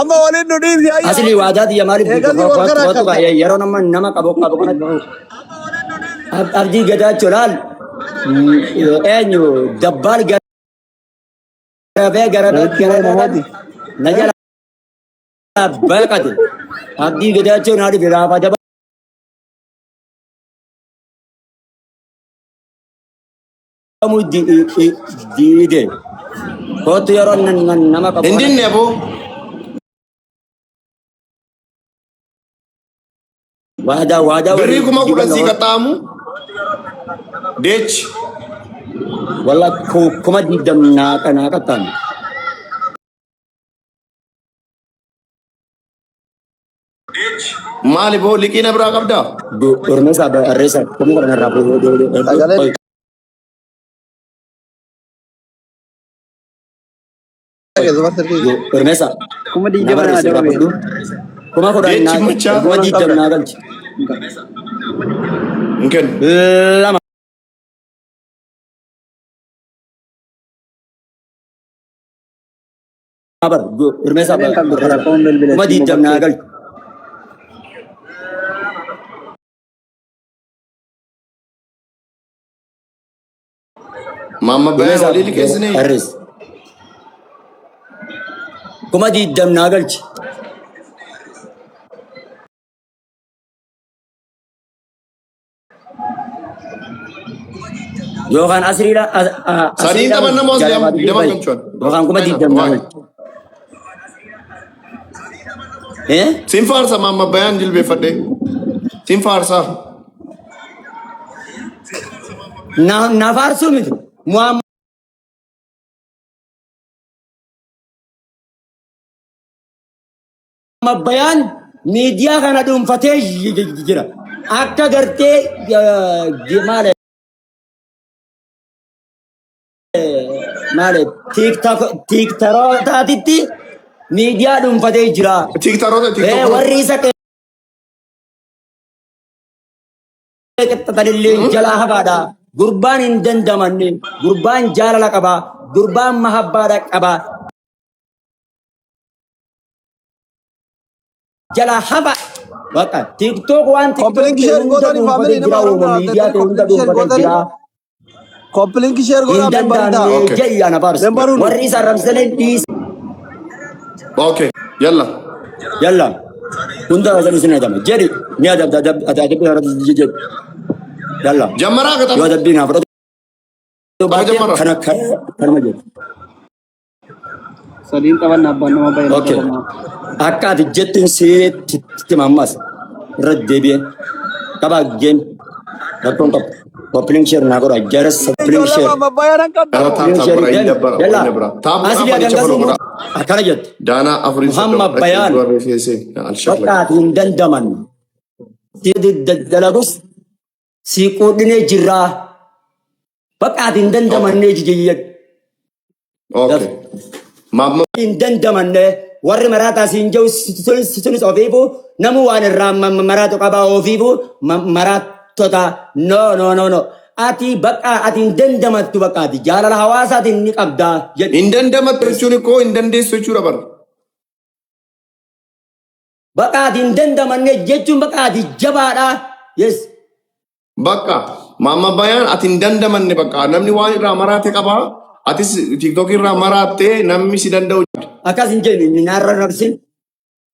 Amma waliin nu dhiisi ayyaa. Asli waadaa tiyya maaliif diigda? Eegalli wal karaa Kootu qabda. yeroo nama nama qabu qabu kanatti Abdii Gadaachoo laal eenyu dabbaal garabee garabee Namichi wayi garabee namooti. na jala baqate. Abdii Gadaachoo naa dhufe gaafa dabalamuu diide. Kootu yeroo nama qabu Hin dinne aboo. Waadaa waadaa Birrii waliin 10,000 sii dibanna. qaxxaamu. Deechi. Walla 20,000 naa qaxxaamu. Maali boo liqii na biraa qabdaa? Ormeessaa barreessaa 10,000 irraa Sagaleen Ormeessaa Kuma na 20 naa barreessi irraa dabame. fudhu. 10,000 Deechi naa machaa. 20,000 naa galchi. Hin kennu. Lama. Bar Ormeessaa Sagaleen qabdu karaa koon bilbila kuma ittiin 20 naa mobattee. galchi. Maamma Bayaan Ormeessaa walii liqeessinee? barreessi. 20,000 naa galchi. Yookaan asriidha Sadiin asriidha taphanna moo asli amma 20 bayi. galchuun? Yookaan 20,000 naa galchi. Eh? Siin faarsa Maamma Bayaan jilbeeffadhee. Siin faarsaa. Na faarsuu miti. Muhammad Bayaan miidiyaa kana dhuunfatee jira. Akka gartee maal maal tiiktarootaatitti miidiyaa dhuunfatee jira. Tiiktaroota tiiktookota. Warri isa qeexxatanillee jalaa hafaadha. Gurbaan hin dandamanne, gurbaan jaalala qaba, gurbaan mahabbaadha qaba. Jalaa hafa. Bakka TikTok waan TikTok Koppiliinki ta'e sheer hunda gootanii dhuunfatee faamilii nama jira Oromoo uuma miidiyaa argatanii ta'e hunda koppiliinki sheer dhuunfatee gootanii jira. koppiliinki sheer Hin godhaa membarii ta'a. danda'amne Okay. jedhi ana faarsi. Membaruun Warri isa arrabsanii dhiisa. Okay. Yalla. Yalla. Hunda keessan isin adaba. Jedhi ni adabda adabbii irratti jedhi. Yalla. Jammaraa Yoo qaxaba. adabbii naa fudhatu Tapha baatte jammaraa. kana kanuma jedhu. Sadiin taphanna abbaan nama baay'ee Okay. dabama. Akka ati jettuun sitti ammas irra deebi'e. Qabaa geem rakkoon qabu. Koppiliin sheer naa godha. Jaras koppiliin ijoollee sheer. Maamma Bayaan hin qabdu. Gara taap Koppiliin taap sheer godha hin deemi. dabbara. Yalla. Wayina bira. Taap godha Asli fanicha adangasii follow godha. akkana jette. Daanaa afurii Muhammad 30 Bayaan. dura reefeesee alshakla. Bakka ati hin dandaman. Si dalagus si quudhinee jirraa. Bakka ati hin dandamannee jijjiirra. Okay. Maamma Hin dandamanne warri maraataa siin jiru sunis ofiifu namu waan irraa maraatu qabaa ofiifu maraattota no no no no ati bakka ati hin dandamattu bakka ati jaalala hawaasaatiin ni qabdaa jedhu. hin dandamattu jechuun koo hin dandeessu jechuudha bara. Bakka ati hin dandamanne jechuun bakka ati jabaadha. Yes. Bakka Maamma Bayaan ati hin dandamanne bakka namni waan irraa maraate qaba. Atis TikTok irraa maraattee namni si danda'u. Akkas hin jenne naarra rabsin.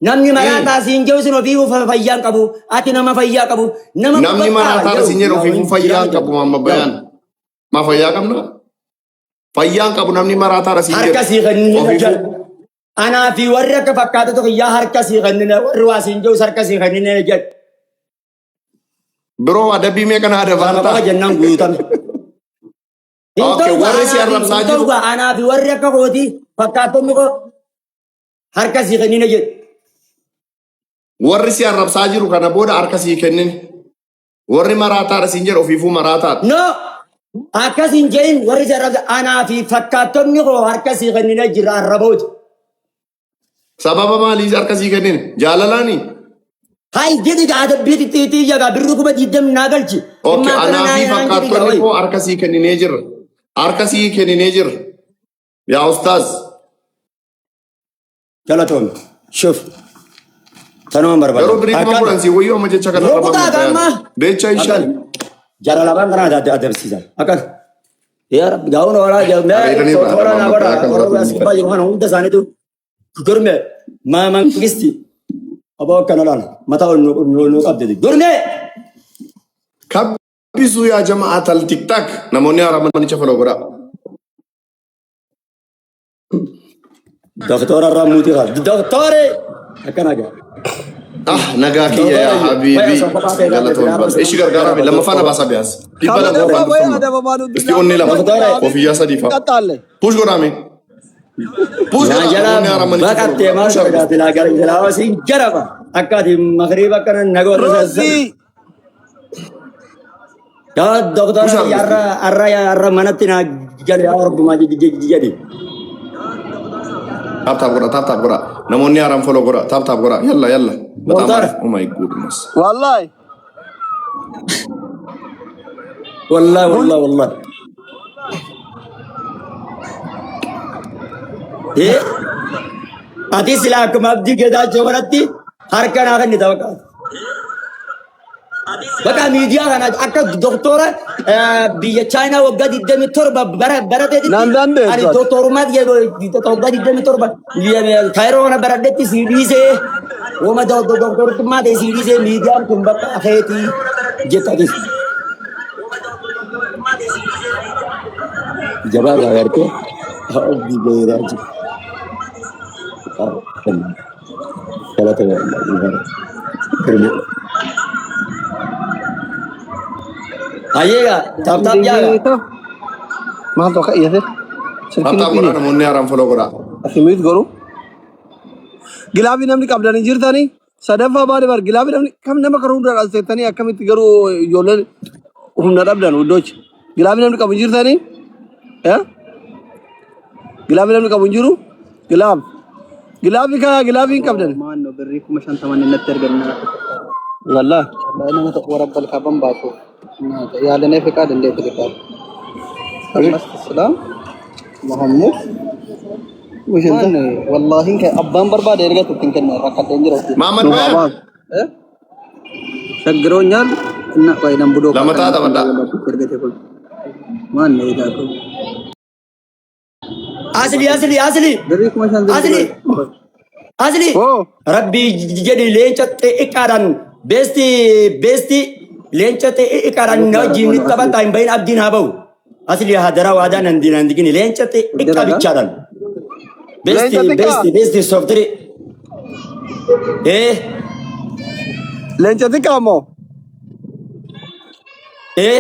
Namni maraataa siin jiru sun ofiifuu fayyaa hin qabu. Ati nama fayyaa qabu. Nama Namni bakka maraataa yeroo siin jedhu ofiifuu fayyaa hin qabu Maamma Bayaan. Maa fayyaa qabna? Fayyaa hin qabu namni maraataa siin Harka jedhu. sii kennina Ofiifuu jala. Anaa fi warri akka fakkaatota kiyyaa harka sii kennina warri waa siin jirus harka sii kennina jedhu. Biroo adabbii meeqa na Kana adabaartaa? qofa jennaan guutame. Hin Okay, ta'u warri si anaa fi arrabsaa hin ta'u jiru. anaa fi warri akka kootii fakkaattonni koo harka sii kennina jedhu. Warri si arrabsaa jiru kana booda harka sii kennin. Warri maraataadha siin jedhu ofiifuu maraataadha. No akkas hin jedhin warri si arrabsa anaa fi fakkaattonni koo harka sii kennina jira arrabooti. Sababa maalii harka sii kennin? Jaalalaani? Hay jedhi gaa adabbii xixiqqii yagaa birrii 20,000 naa galchi. Okay, Dhimma akkana anaa naa fi naan jedhi gaa fakkaattonni wayi. koo harka sii kenninee jirra. Harka sii kenninee jirra. Yaa ustaaz. Galatoon. Shuf. Tanumaan barbaada. Garuu birrii kuma Akkan. 10 si wayyuu amma jecha kanarra Rukutaa Maammed gaamma. Bayaan. Beecha Akkan. ishaan. Jara lamaan kana adabsiisan. Akkan. Yaa Rabbi gaa'uun horaa jedhamee Areedanii irraa toora naa Maammed godha. Bayaan kan Warra irratti as gubbaa jiru kana hunda isaaniitu gurme maa mangisti. Aboo akkana laala. Mataa ol nu qabde. Gurme. Kabbisuu yaa jamaa tal tiktak namoonni haaraa manicha follow godhaa. Doktora irraa muutii qaba. Doktoore. Akkana gaa. Ah nagaa kiyya yaa habiibi galatoon bas. Ishi gargaaraa mi lammaffaa na baasaa biyaas. 200 Sadaffaa torban bayee dhufamma. adabamaa nuti Isti onni lama Doktoore. kofiyyaa sadii fa'a. Qaxxaalle. Push godhaame. Push Naa godhaa jala namoonni haaraa manicha follow baqattee godhaa. maal Push argu. godhaa silaa gara silaa siin jaraba. Akka ati makriiba akkana nagoota sassan. Roozii. Yaa Push doktora argu. arra arra arra manatti naa jedhe yaa rabbumaa jedhi. Tap tap godhaa tap tap godhaa. Namoonni haaraan follow godhaa tap tap godhaa. Yalla yalla. Bataam Doktora arif. Oh my goodness. Wallaahi. wallahi wallahi wallahi. Ee ati silaa akkuma abdii geetaachoo kanatti harka naa kennita bakka. Bakka miidiyaa kana akka doktora biyya Chaayinaa waggaa 27 bara barateetitti Naan ani dandeessu ati. doktorummaa waggaa 27 kaayiroo kana baradhetti si dhiisee wama doktorummaa ta'e si dhiisee miidiyaan kun bakka akeetii jettatis. Jabaa irraa gartee abdii geetaachoo. Galata Hayyeega taap taap jaaga. Maaltu akka iyyate? Tap Silkiin tap nutti godhaa iyye. namoonni haaraan follow godhaa. Asii mute godhu. Gilaafii namni qabdan hin jirtanii? Sadaffaa baale bar gilaafii namni kam nama kan hunda dhalseettanii akkamitti garuu ijoolleen humna dhabdan iddoochi. Gilaafii namni qabu hin jirtanii? Eh? Gilaafii namni qabu hin jiru? Gilaaf. Gilaafii kaa gilaafii hin qabdan. Maanno birrii 50,000 innatti arganna. Wallah. Wallahi nama tokko warra balkaaban baasu. Yaalanee fiqaa dandeetti liqaa. Ammas Islaam Muhammad. Maanno wallahi abbaan barbaade erga ittiin kenna rakkadheen jira. Maammed Nu Bayaan. habaan. Shaggiroonyaan inna qaydan budoo Lamataa taphadhaa. ergate kun. Maanno idaatu. Asli asli asli Birrii 5,000 asli asli Oh. rabbi jedhi leenca xiqqaadhaan beesti beesti leenca xiqqaadhaan na wajjin ni taphataa hin bahin abdiin haa bahu. Asli hadaraa waadaa nan dinan digini leenca xiqqaa bichaadhaan. Beesti Leenca xiqqaa. beesti beesti softiri. Ee Leenca xiqqaa immoo. ee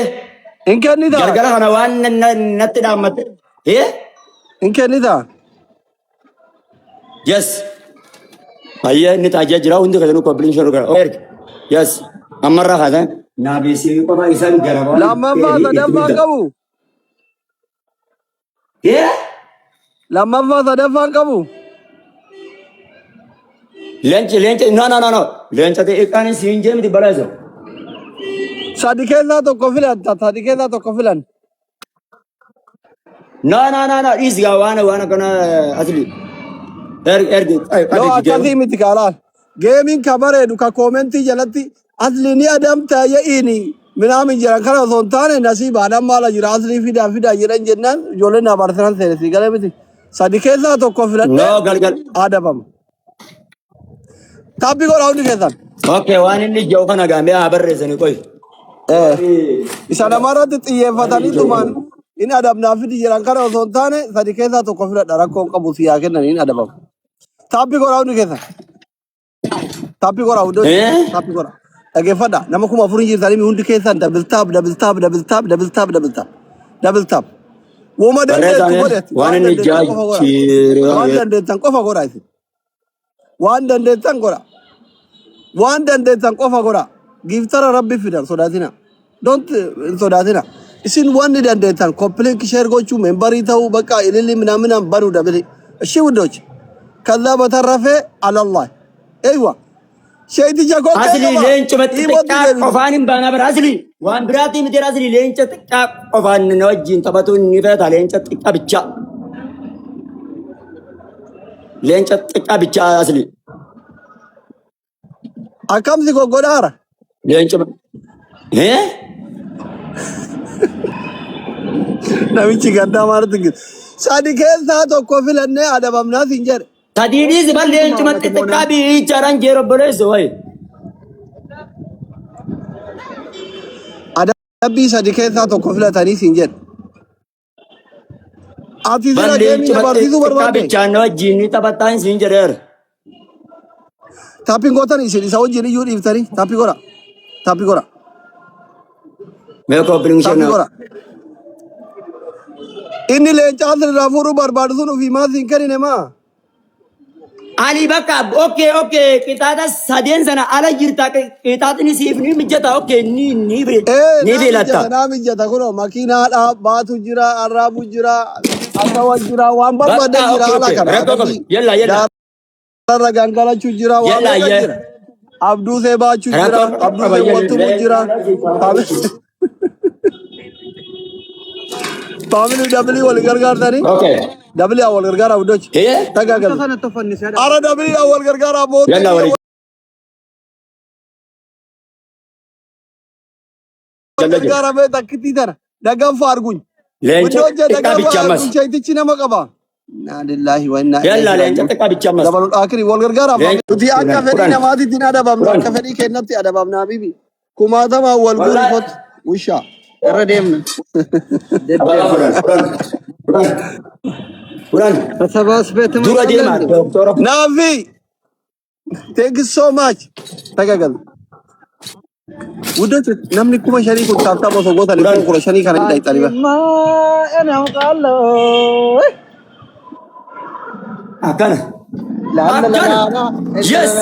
Hin kennitaa? galgala kana waan natti dhaammate. Ee Hin kennitaa? Yes. Hayya inni taajaa jira hundi keessanuu koppiliin shorru gara. Erga. Yes. Ammarraa kaasan. Naabeessi qofa isaan gara waan Lammaffaa itti sadaffaa guddaa. qabu. Ee Lammaffaa sadaffaa qabu. Leenci leenci no no no no leenca xiqqaan siin jee miti balaasa. Sadi keessaa tokko filan. Sadi keessaa tokko filan. No no no no dhiisi gaa waan waan akkana asli. Ergi ergi No qabeetti akkasii geemu. miti kaalaan. Geemiin ka bareedu ka koomentii jalatti asli ni adamta ye'iini minaamin jedhan kana osoo hin taane nasiibaadhaan maala jira aslii fidaa fidaa jedhan jennaan ijoolleen naa barsiisan seene sii galee miti. Sadi keessaa tokko filadhee No galgal. adabama. Taabbii godhaa hundi keessan. Okay waan inni jiru kana gaamee haa barreessanii qoy. Isa namarratti xiyyeeffatanii tumaan in adabnaa fidi jedhan kana osoo hin taane sadi keessaa tokko filadha rakkoon qabu siyaa kennan in adabamu. Taabbii godhaa hundi keessan. Taabbii godhaa hundi Eh? taabbii godhaa. Dhaggeeffadha nama 4,000 hin jirtanii hundi keessan double tap double tap double tap double tap double tap double tap. Woma dandeettu Barreessame godhati waan waan inni dandeettan qofa godha. Waan jaajiru. dandeettan qofa godha isin. Waan dandeettan godha. Waan dandeettan qofa godha. Giiftara rabbi fidan sodaatina. Don't hin sodaatina. Isin wanni dandeettan copy link share gochuu membarii ta'uu bakka ililli minaaminaan banuu dabili. እሺ ውዶች ከዛ በተረፈ አለላህ አይዋ ሸይቲቻ ኮኬ Asli qaba leencuma dhiibootti xixiqqaa deebisa. qofaan hin baana bara asli waan biraatii miti asli leenca xiqqaa qofaan na wajjin taphatuun ni feeta leenca xiqqaa bicha. Leenca xiqqaa bicha asli. Akkam si goggodhaara? Leenca. Eh? Namichi gaddaa maaltu gid. Sadi keessaa tokko filannee adabamnaa siin jedhe. Sadiinis bar leencuma xixiqqaa biyyichaadhaan jee obboleessa wayi. Adabbii sadi keessaa tokko filatanii siin jedhe. Ati Bar sila geemii na leencuma barsiisuu xixiqqaa barbaadde. bichaan na wajjin ni taphattaan siin jedheera. Taappiin gootan isin isa wajjin iyyuu dhiiftanii. Taappii godha. Taappii godha. Mee koppiliin Taappii ishee godha. Inni leencaa asirraa fuudhuu barbaadu sun ofii maa siin kennine maa? Ani bakka okay okay qixaaxa sadeen sana ala jirta qixaaxni siif ni mijata okay ni ni Ee ni naa filatta. mijata naa mijata kunoo makiinaadha baatu jira arraabu jira asawa jira waan barbaadde Bakka jira okay ala okay kana rakkoo qabu adabbii yalla yalla gaararra gangalachuu jira waan yalla meeqa ye jira abduusee baachuu jira rakkoo qaba abduusee yalla waltumuu jira faamilii dabilii wal gargaartanii okay dabilii wal gargaaraa buddochi eh tagaagalu ara dabilii wal gargaaraa mootii yalla biyya wali wal jalla jira gargaaraa mee takkitii tana daganfa arguny leenca Guddoon xiqqaa daganfa bicha ammas arguny sheektichi nama qaba. Innaa lillaahi wa innaa yalla ilaihi leenca raaji'uun. xiqqaa bicha ammas Dabaluu akiri wal gargaaraa leenca nuti akka fedhii kudhan namaatitti hin adabamnu kudhan akka fedhii keenyatti adabamna habibi. Kumaatamaa wal guuri wallahi kottu wishaa. Irra deemna. kudhan kudhan kudhan kudhan Tasabaas beet dura deema doktora Naafi thank you so much. Tagagal. Guddoon namni 5,000 kun taaptaa osoo gootanii kudhan 15,000 kana hin dhayxanii bara. akkana akkana yes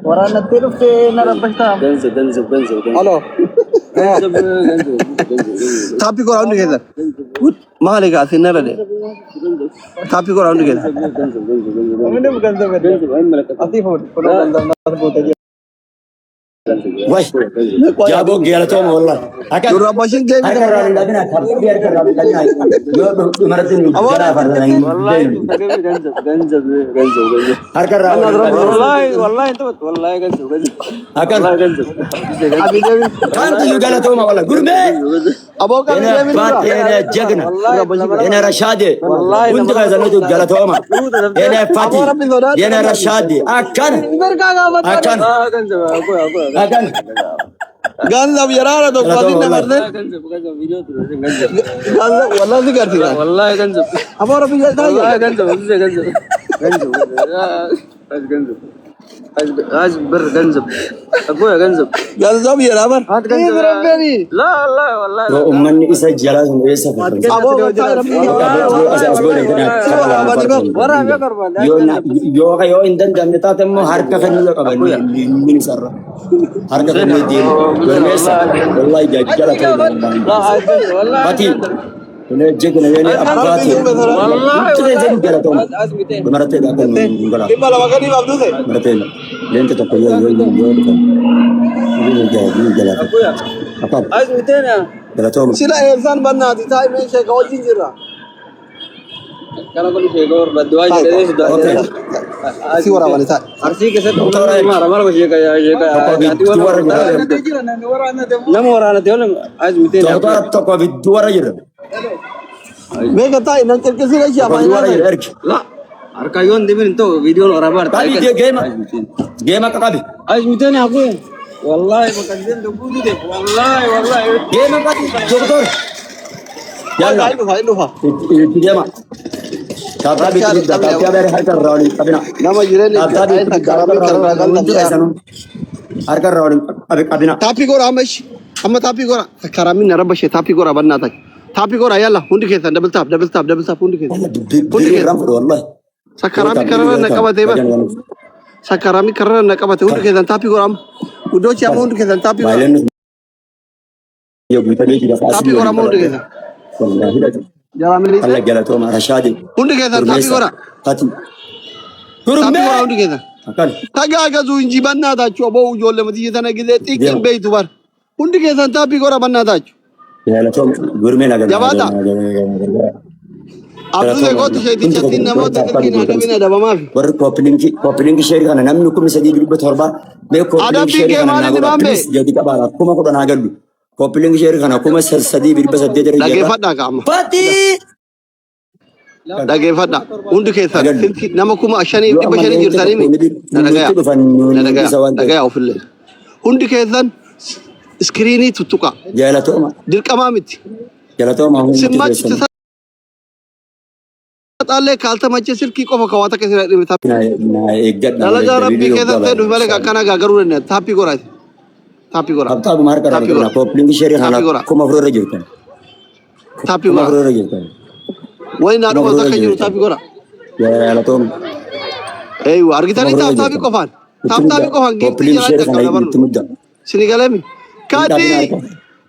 Waraannatti dhuftee na rabbashtaa. Halo. Taappii godhaa hundi keessan. Maali gaa isin narra deema. Taappii godhaa hundi keessan. ምንም ገንዘብ የለም። አሲፍ ሆድ ገንዘብ ናት ቦታ way jaaboo galatooma wallahi akka Durra bashin geemii harka irraa hin taphataa. dhabina taphii harka irraa hin dhabina yoo dhumarratti nu Aboo jalaa fardan hin deemnu harka irraa wal hin dhabina akkan Abi deemi. kantu iyyuu galatooma wallahi gurmee Aboo qabi ene deemi dura. abbaat ene jagna ene rashaade hundi keessanitu galatooma ene fati Aboo rabbi sodaadhu ene rabbi. rashaade akkana akkana akkana Ganzab yaraara tokko galatooma asin wallahi dabarte. Ganzab wallahi si garsiisa. Aboo rabbi jedhaa jedhe. Ganzab yeraa bar. Yoo ummanni isa jalaa sun eessa fardan Aboo gotaa rabbi Bakka jedhaa. yoo as as godhe kana Si tapha lama waraabanii bar. fardan yoo yoo yoo hin dandamne taate immoo harka kennuu qaban inni isarra harka kennuu deemu gurmeessa wallahi jala ta'e wallahi fati kun jegna yene Rabbi abbaati duube sana. hundi keessan galatooma dhumarratti akka nu galaa 200 gadi abduuse. dhumarratti leenca tokko yoo yoo yoo dhufan ni jalaata akkaan galatooma Sila eessaan bannaati taa'e meeshee ka wajjin jirra. Taa'e okay si waraabanii taa'e. doktora tokko gidduu warra jira doktora tokko gidduu warra jira Meeqa taa'e nan qirqisii ishee tokko afaan gidduu warra nyaata. jira ergi qabi geema geema qabi geema qabi doktor Taa'e yalla dhufa hin dhufa. itti deema taaptaa Rakkoo bitti fidda qabne taaptaa beere harka irraa waliin qabina nama jireenya itti taaptaa taa'e bitti fidda harka sakkaramee irraa kararraa waliin qabina hundi qal'aa. keessanuu harka irraa waliin qabi qabina Taappii godha amma ishi. Amma taappii godha. Sakkaramii na rabba ishee taappii godha bannaa ta'i. Taappii godha yalla hundi keessan double tap double tap double tap hundi keessan. walla Hundi birrii keessan. irraan fudhu wallahi yoo Sakkaramii taaptii kararra birrii na irraa qabatee bar. bajan waan Sakkaramii kararra na qabate hundi keessan taappii godha amma. Guddoochi amma hundi keessan taappii godha. Baay'een yoo guutanii jira Taappii asii godha waliin amma hundi qabadhe keessan. wallahi dhaqe Jalaa milliisa. alla galatooma rashaade Hundi keessan taappii gurmeessa godha. fati Taappii godha gurmee hundi keessan. akkan Tagaagazuu injibannaa taachuu aboo ijoollee matii tana gisee xiqqin deema beeytu bar. Hundi keessan taappii godha bannaa taachuu. galatooma gurmee nagan Jabaata. Abduse Galatooma kootu hundi sheetichattiin keessan warri namoota taappaa silkiin gootan. adabin adabamaaf. Warri koopiliinki sheerii kana namni 3700 mee koopiliinki Adabbiin sheerii kee kana maal naa inni godha baambee? please gadi qabaadha 10,000 haa gallu. Koopiliinki sheerii kana 3800 irra jirra. Dhageeffadhaa qaama. Fatii! Dhageeffadhaa. Hundi keessan Agallu. silkii nama kuma shanii Yoo dhibba amma shanii leenca jirtanii tokko mi? Na dhagaya. nutti dhufan Na nu dhagaya. dhiisa waan ta'eef. Dhagaya ofillee. Hundi keessan iskiriinii tuttuqa. Galatooma. Dirqamaa miti. Galatooma hundi Simmachi keessan. xaallee kaaltamachi silkii qofa kawaata keessa dhibbe taappii. Na eeggadha malee Dalagaa rabbii daliilii keessa hoggaa ta'e dhufi malee baay'ee. akkana gaagaruu danda'a. Taappii goraati. Taappii goraa. Habtaabuma harka irraa Taappii qabna. goraa. Koopiliinki sheerii kana Taappii goraa. 4000 irra jirtan. Taappii Kuma goraa. afur irra jirtan. Wayii naa Kuma dhufa afur irra takka jiru jirtan. taappii goraa. Galatooma. Eeywa Kuma argitanii afur irra taap taappii jirtan. qofaan. Itti Taap mudda. taappii qofaan giiftii Koopiliinki jalaa sheerii kana dhaqqabna barnu. itti mudda. Sini galemi. Hin dhaabina Kaadii harka.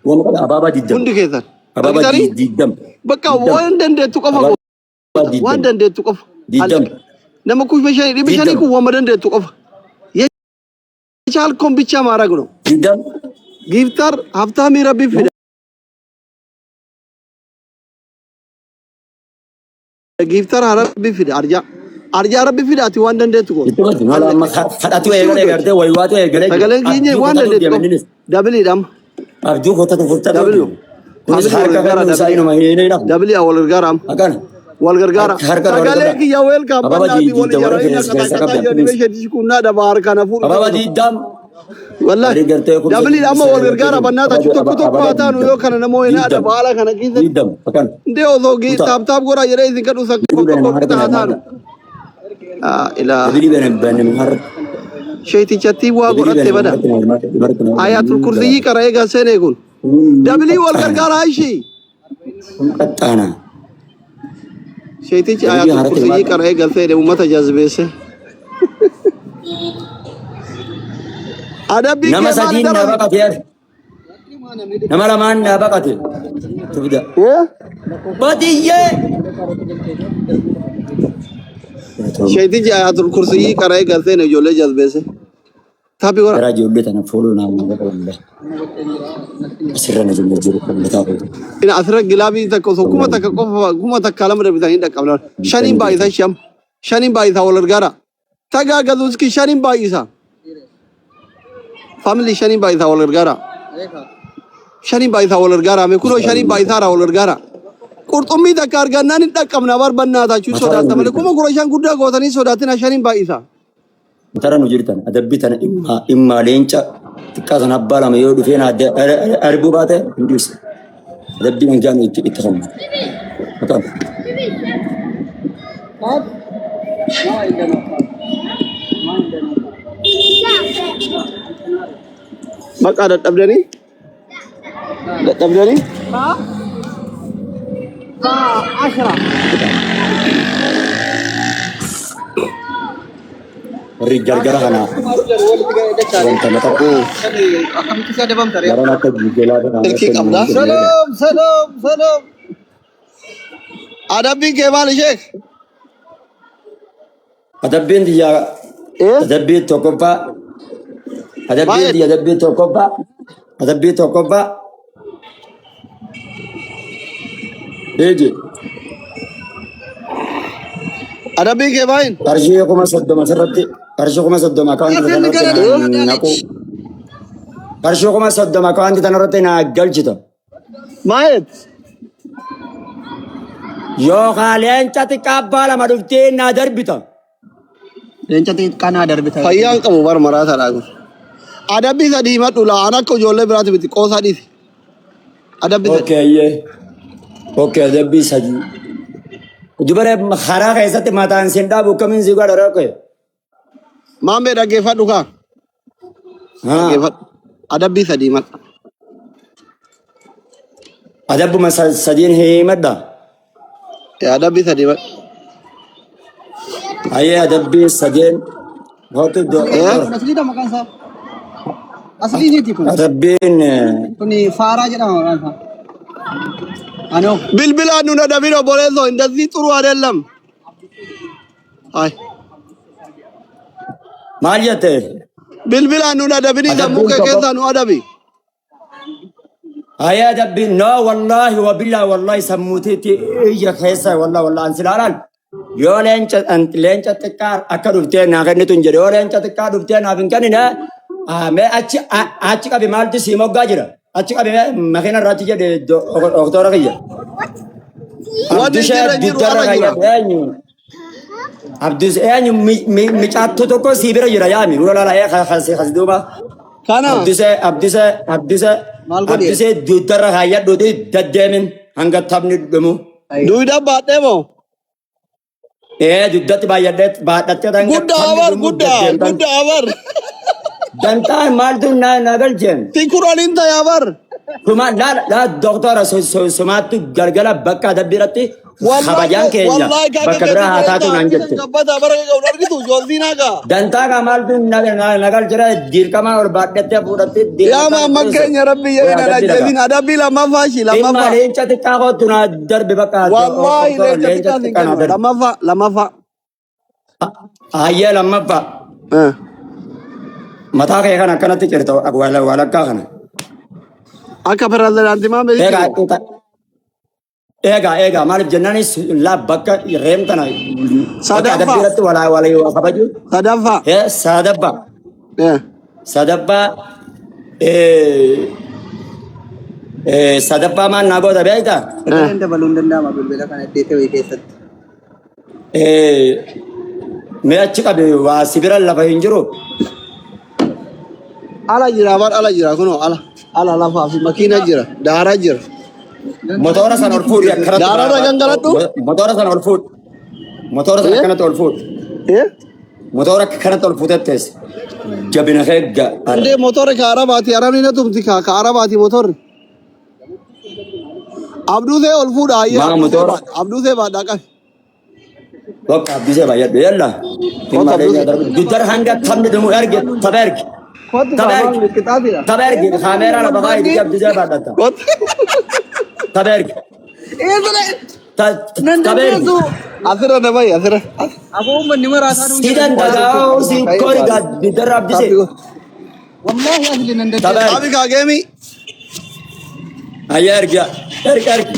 Waan qaba abaabaa 20. hundi keessan. Abaabaa Argitanii 20. bakka 20. waan dandeettu qofa Abaabaa goota. Waan 20. dandeettu qofa. 20. Nama 5500 20. kun waan dandeettu qofa. የቻልከውን ብቻ ማድረግ ነው። 20. ጊፍተር ሀብታሚ ረቢ ፊደ ጊፍተር ረቢ ፊደ አርጃ አርጃ ረቢ ፊደ አቲ ዋን ደንዴቱ ጎ Itti muddi. Maal አለቀ amma kadhatu እሺ eegalee ውዶች gartee waywaatu eegalee jira. sagaleen keenya Abjuu waan kotatu dandeettu deema qofa innis. dabiliidhaam Abjuu kotatu furtatu dabili deema. Kunis faamilii wal harka gargaara kennuu isaa dabili inuma hin hafne. dabili wal gargaaraam Akkana. wal gargaara Harka wal sagalee gargaara. kiyya weelkaam Ababa bannaati wal 20 warra ijaaranii keessa naqata keessa qataa qabdan jedhanii please. meeshaa kunnaa daba harkaan hafuudhu Ababa tokko tokko 20. wallahi Warri gartee kumsa dabili amma wal 900 gargaara gartee bannaata achi tokko tokko ababa haa taanu 20. yoo kana namoo hinaa 20. daba haala kana keessatti 20. Akkana. ndee osoo Kutaa. taap taap godhaa jedhee isin kadhu sakka Dabilii tokko bane harka haa na taanu harka. ilaa Dabilii bane bane harka. sheetichatti waa Dabilii godhatte bane bada harka na harka na ayatul kursiyyii qara'ee galseenee kun dabilii wal gargaara ishii Kun qaxxaana. sheetichi Dabilii ayatul harka kursiyyii himaadha. qara'ee galseenee uummata jazbeesse adabbii Nama kee maali sadiin na darasi baqate. Nama lamaan na baqate. Tufida. Badiyyee. Sheetichi ayatul kursiyyii qara'ee galseenee ijoollee jazbeesse taappii godha Garaa ijoollee tana fooloo naa godha wallahi. Asirra na jala jiru kan mataa koo. Ina asirra gilaabii takka osoo 1000 qofa 1000 2 dabitanii dhaqqabna. Shaniin baay'isa sham. Shaniin baay'isa wal gargaara. Tagaagazu iski shaniin baay'isa. Family shaniin baay'isa wal gargaara. Shaniin baay'isa wal gargaara. Mee kunoo shaniin baay'isaara wal gargaara. Qurxummii takka argannaan hin dhaqqabna barbannaa taachuu Mataa sodaatta nu malee jirtan. 15,000 guddaa gootanii sodaatina shaniin baay'isa. Matara nu jirtan. Adabbii tana immaa immaa leenca xiqqaa sana abbaa lama yoo dhufee na arguu baate hin dhiisu. Adabbii hangaan itti itti kenna. Mataa. Maqaa dadhabdanii dadhabdanii Warri gargara kana wanta mataa Akkamitti si adabamta ree? garan akka gigelaa kana Silkii qabda. Salaam salaam salaam. Adabbiin kee maali sheek? Adabbiin xiyyaa Eh? adabbii tokkoffaa adabbiin Maal? xiyya adabbii tokkoffaa adabbii tokkoffaa eeji Adabbiin kee maali? qarshii 30,000 asirratti qarshii 30,000 akaawuntii Asirri tanarratti gara naa dhufaa naqu daalichi. qarshii 30,000 akaawuntii tanarratti naa galchita Maal? yookaan leenca xiqqaa abbaa lama dhuftee naa darbita. Leenca xiqqaa naa darbita. Fayyaan qabu bar maraataadha kun. Adabbii sadii himadhu laa an akka ijoollee biraati miti qoosaa dhiisi. Adabbii sadii. Okay, yeah. Okay, adabbii sadii. Dubara karaa keessatti mataan siin dhaabu akkamiin si godha rakkoo? Maammee dhaggeeffadhu kaa. Haa. Dhaggeeffadhu. Adabbii sadii himadhu. Adabbuma sadiin himadha. Adabbii sadii himadhu. Ayyee adabbii sadeen hootu Eh? Kun asliidha maqaan isaa. Aslii miti kun. Adabbiin Kun faaraa jedhama maqaan isaa. Anoo. Bilbilaan nun adabin obboleessoo እንደዚህ ጥሩ አይደለም። አይ maal jette? bilbilaan nun adabin sammuu Adabbiin kee tokko keessaa nu adabi. Ayaa dabbi no wallahi wabillahi wallahi sammuutiitti iyya keessa wallahi wallahi an silaalaan yoo leenca leenca xiqqaa akka dhuftee naa kennitu hin jedhe yoo leenca xiqqaa dhuftee naaf hin kennine mee achi achi qabi maaltu sii moggaa jira achi qabi mee makiina irraa achi jedhe doktora kiyya. Wanni Abdusha jira jiru dugdarra ala jira. kayyadhu eenyu Abdus eenyu micaattu tokko sii bira jira yaami ula lala ee kasi duuba. Kana Abduse Abduse Abduse Maal godhe? Abduse dugdarra kaayyadhuuti daddeemin hanga taphni dhumu. Duyda baadhee moo? Ee dugdatti baay'adhee baadhattee hanga Guddaa taphni abar dhumu guddaa daddeemtan. guddaa abar. Dantaan maaltu na galcheen? Tikuraniin ta'e abar. Kuma laa laa doktora sumaattu galgala bakka adabbiiratti Wallahi kabajaan keenya wallahi kaaka bakka biraa haa taatu naan jette. gabbata bara qabu argitu joolziinaa gaa. Dantaa kaa maaltu na galchira dirqamaan ol baadhattee fuudhattee Yaa deemtaa maamman keenya rabbi jedhee na ajjeesin adabbii lammaffaa shi Dhimma lammaffaa. leenca xiqqaa kootu na darbe bakka Wallahi doktora leenca leenca xiqqaa sin xiqqaa na kennu darbe. lammaffaa lammaffaa. Hayyee lammaffaa mataa kee kana akkanatti cirta walakkaa kana. Akka pirezidaantii maamma Egaa jechuudha. egaa egaa maaliif jennaanis laa bakka reemtana bakka Sadaffaa adabbii irratti walaa walaa kabaju. sadaffaa. Sadaffaa sadaffaa sadaffaa maal naa goota beektaa? Sagaleen dabaluun danda'ama bilbila kana iddoo ta'e keessatti. Mee achi qabe waa sibira lafa hin jiru. Ala jira bar ala jira kunoo ala ala lafaa fi makiina jira daaraa jira. Motora sana ol fuudhi akkanatti Daararra gangaladhu. Motora sana ol fuudhi. Motora sana akkanatti ol fuudhi. Motora akkanatti ol fuutee teesse. Jabina kee Indee motorri ka Arabaati Arabni na tumti ka ka Arabaati motorri. Abduu see ol fuudha ayyee Maa abduu see motora baadha abduu see baadhaa qabi. Bakka abdii baay'adhu yalla. Kottu Dhimma abduu leenca see. darbu. Duddar hanga taphni dhumu erge tapha erge. Kottu Tapha kaa erge. maal qixaatiidha. Tapha erge. Kaameeraa lafa kaa'ee didee abdii baadhata. Kottu. Tapha erge. Nan Tapha erge. dandeessu. Asirra na bahi asirra. Aboo uummanni maraataa nuun Si jedhan. danda'aa si kori duddar abdii Taappii godhu. Wallaahi asli nan Tapha dandeessu. erge. Taappii kaa geemi. Ayyaa erge. Erge erge.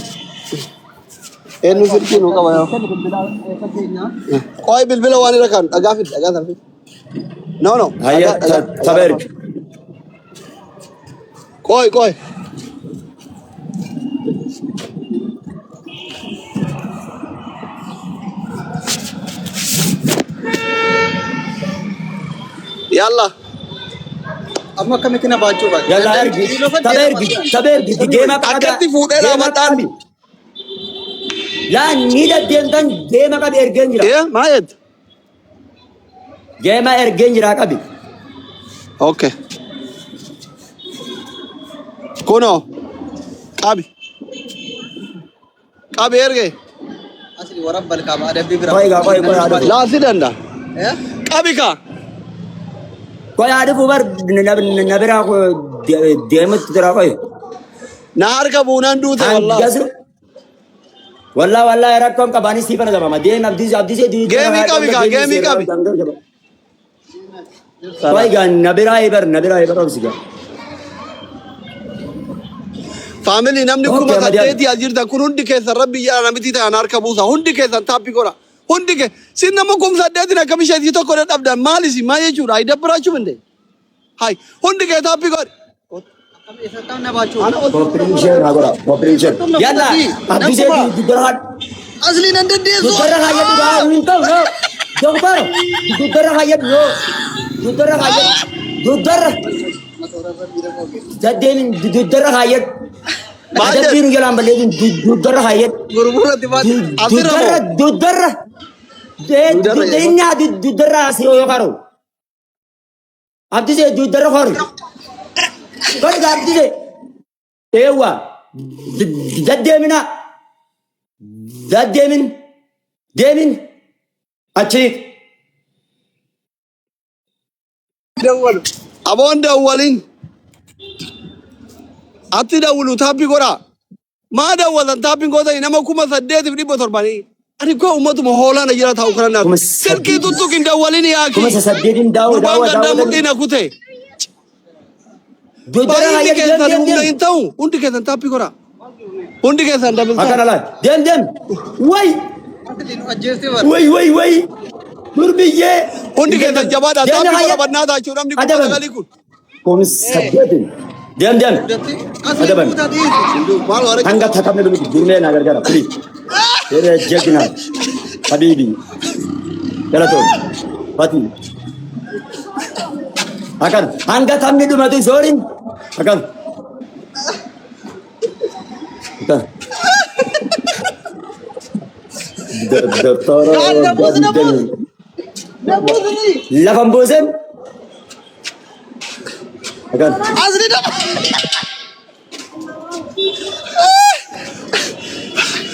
Eenyu silkii nu qaba yaa. Kan bilbila eessa keenyaa? Qoy bilbila waan irra kan dhagaa fidi dhagaa sana fidi. No no Ayyaa dhagaa dhagaa tapha dhagaa erge. Qoy qoy. Yalla. Amma akkamitti na baachuu baate? Yalla ergi. Tapha ergi. Tapha ergi. Geema qabi. Akkatti fuudhee Geema dhaabadhaan. qabi. Laa ni deddeemtan geema qabi ergeen jira. Ee maa jette? Geema ergeen jira qabi. Okay. Kunoo qabi qabi erge. Asli warabbal kaaba adabbii biraa. Qoy gaa qoy qoy haa dhufu. Laa si danda'a. Eh? Qabi kaa. Qoy haa dhufu bar na biraa deemutti jira qoy. Na harka buunaan duute wallaahi. Hangasu. Wallaa wallaa rakkoon qabaanii sii fana dabama. Deem abdii abdii see Geemii qabi kaa geemii qabi. Qoy gaa na biraa ebar na biraa ebar obsi gaa. Faamilii namni Okay, kuma Ahmad Yaan. saddeetii as jirtan kun hundi keessan rabbi jedha namitti ta'an harka buusa. Hundi keessan taappii godha. Hundi ke sin nama kuma saddeetiin akkam isheetii tokko dadhabdan maal isin maal jechuudha? Ayi dabbaraachuu minde. Hai hundi kee taappii godhi. Akkam eessatti na baachuu? Ana ol Koppiriin ishee naa godha. Koppiriin ishee. Yalla abdii see duddarra Asli nan dandeessu. duddarra kaayyadhu gaa hin ta'u no. Doktor duddarra kaayyadhu no. Duddarra kaayyadhu. Duddarra. Daddeemin duddarra kaayyadhu. Maal jedhu? Adabbiin jalaan balleessuun duddarra kaayyadhu. Gurguratti baate. Asirra Duddarra moo? duddarra. Duddarra jedhu. Inni duddarra asii yoo karu. Abdisee duddarra kori. Kori gaa abdisee. Eewwa. Daddeemina. Daddeemin. Deemin. Achi. Dawwalu. Aboon dawwalin. Atti dawwulu taappii godhaa. Maa dawwatan taappiin gootanii nama 8700. Ani koo uummatuma hoolaan jira taa'u kana naaf. Kuma Silkii tuttuq hin dawwalin yaaki. 8000 daawwa Gurbaan daawwa gandaa daawwa. mudhii na kute. Doktara Baay'inni hayyee deem keessan deem humna deem. hin ta'u. Hundi keessan taappii godhaa. Hundi keessan double tap. Akkana laal. Deem deem. Way way way way. Durbiyyee. Hundi keessan jabaadhaa. Deem Taappii godha hayyee. bannaa taachuu namni kuma Adaban. sagalii kun. Kun saddeetin. Deem deem. Adaban. Maal warra Hanga taphni dhumu durmee naa gargaara. Please. Yeroo jagna. Habibi. Galatoon. Fati. Akkana. Hanga taphni dhumatu sooriin. Akkana. Akkana. Doktora Lafa hin buusin. Akkana.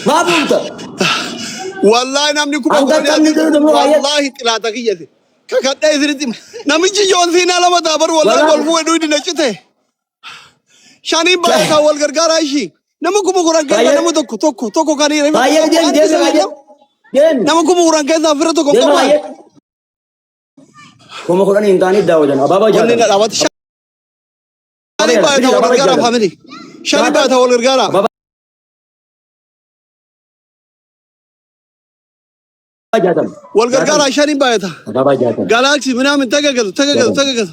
Maa buufta? Wallahi namni kuma Hanga kudhanii taphni asitti dhumu hayyee. wallahi xilaata kiyyate. Kakadhee isinitti hima. Namichi Joon Siinaa lama ta'a bar wallahi Wallahi. wal fuudhee dhuydi na cite. Shaniin baay'ataa wal gargaaraa ishii. Nama 10,000 keessaa Baay'ee. nama tokko tokko tokko kan hiirame. Baay'ee deemi deemi baay'ee. Deemi. Nama 10,000 keessaa fira tokko Deemi qabu. baay'ee. 10,000 hin taane daawwatan. Abaabaa Wanni na jaatan. dhaabate shaniin baay'ataa wal gargaaraa family. Shaniin baay'ataa wal gargaaraa. Abaabaa jaatan. Wal gargaaraa shaniin baay'ata. Abaabaa jaatan. Galaxy ምናምን ተገገዙ ተገገዙ ተገገዙ።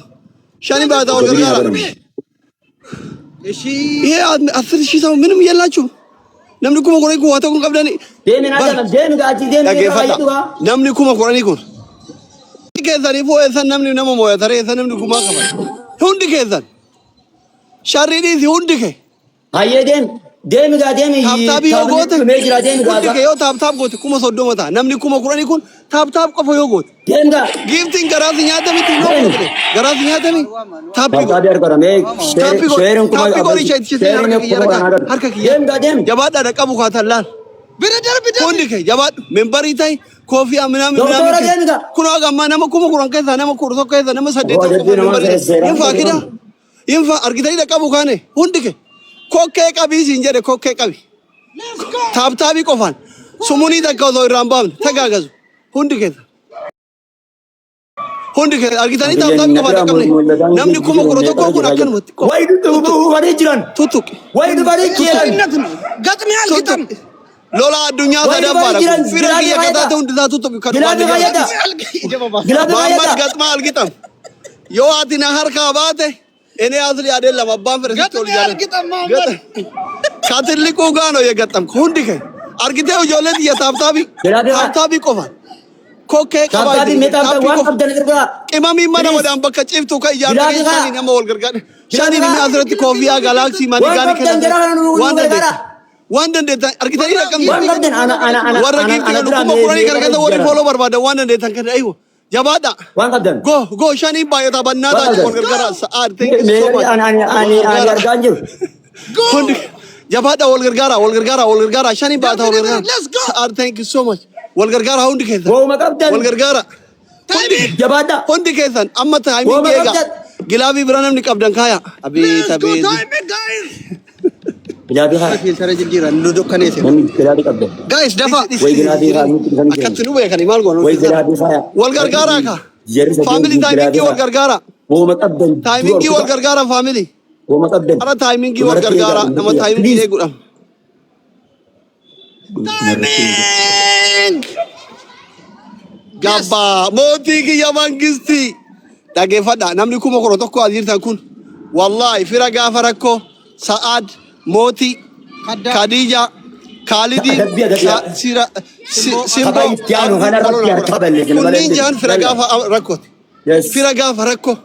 Shaniin baay'ataa wal gargaaraa. ይሄ 10,000 ሰው ምንም የላችሁም። Namni 10,000 kun waa tokko hin qabdani. Deemi naa Bar jaatan. Deemi gaachi deemi dhaggeeffadha. baay'ee dhugaa. Namni 10,000 kun. Hundi keessaniifuu eessan namni nama moo'ata eessa namni kumaa qaban. Hundi keessan. Sharrii dhiisi hundi kee. Hayyee deemi. Deemi gaa deemi. Tap tapii yoo Taphni goote dhumee jira deemi hundi gaa. kee yoo tap tap goote 30,000 ta'a. Namni 10,000 kun tap tap qofa yoo goote. Deemi gaa. Giiftiin garaasi nyaatamitti hin Deemi. oofu. Garaasi nyaatami. Taappii godhi. Taabii argata mee Taappii godhi. sheerin kuma Taappii godhi ishee ishee sheerin harka kiyya kuma harka argata. harka kiyya. Deemi gaa deemi. Jabaadhaa dhaqqabu kaatan laal. Hundi kee jabaadhu. Membarii ta'i koofiyaa minaamin Doktora minaamin deemi gaa. Kun haga ammaa nama 10,000 keessaa nama 11 keessaa nama 8 Waa qofa jabbii namaa membarii ta'i. seeraan Hinfaa kida. Hinfaa argitanii dhaqqabu kaane hundi kee. Kokkee qabii siin jedhe kokkee qabi. Tap tapii qofaan. Sumunii takka osoo irraa hin baafne tagaagazu. Hundi keessa. Hundi keessa argitanii tap tapii qofaan dhaqqabne. Namni 11,000 kun akkanumatti qofa. Wayi dhufanii jiran. Tuttuqi. Wayi dhufanii jiran. Tuttuqi. Lola addunyaa Wayi dhufanii sadaffaadha jiran. kun. Fira Gilaabii kiyya fayyada. kataate hundi isaa tuttuqi kan Gilaabii dhugaan fayyada. Gilaabii Muhammad fayyada. Gatmaa algixam. Yoo ati na harkaa baate እኔ አስሊ አይደለም አባን ፍሬ ስትል ያለ ከትልቁ ጋር ነው የገጠምኩ። Hundi kee argitee ijoollee xiyya tap tapii Gilaabii tap tapii qofaan kokkee qabaa Taabii mee taabii taappii waan qofa qabdan ergaa. qimamii mana Please. wadaan bakka ciftu kan ijaartanii Gilaabii kaa. shanii nama wal gargaara. Shanii Gilaabii inni kaa. asirratti koofiyaa galaxy Waan manigaanii qabdan jara kana nu waan gargaara. dandeettan waan dandeettan argitanii dhaqqabne Waan qabdan ana ana ana warra ana giiftii ana kan bira kuma mee kudhanii kana keessa warri jara. follow barbaadan waan dandeettan kan aywa jabaadha. Waan qabdan. Go go shanii baay'ata bannaa Waan taate wal qabdan. gargaara sa'aad thank you Mee so much. ani ani Wal ani ani gargaara. argaa hin jiru. Hundi jabaadha wal gargaara wal gargaara wal gargaara shanii baay'ata wal gargaara. Sa'aad thank you so much. Wal gargaara hundi keessan. Wooma qabdan. Wal gargaara. Hundi Jabaadha. hundi keessan amma timing Wooma eega. qabdan. Gilaabii bira namni qabdan kaaya. Abeet abeet. Gilaabii haa. Filtera jijjiiran nu dukkaneesse. Namni gilaabii qabdan. Guys dafa. Wayi gilaabii haa nuti dhufanii jiran. Akkatti nu beekani maal goonu. Wayi gilaabii haa. Wal gargaaraa ka. Jarri sadeen Family timingii gilaabii wal haa. gargaara. Wooma qabdan. Timingii wal gargaara family. Wooma qabdan. Ara timingii wal gargaara nama timingii eeguudha. Timing. Gabbaa mootii kiyya mangistii. Dhageeffadha namni 11,000 as jirtan kun wallahi fira gaafa rakkoo Sa'aad mootii Kadda. Khadija Kaalidii Adabbii, adabbii. Sira Simboo Tapha itti aanu kanarratti harka balleessina malee kunniin jahan fira gaafa rakkooti. Yes. Fira gaafa rakkoo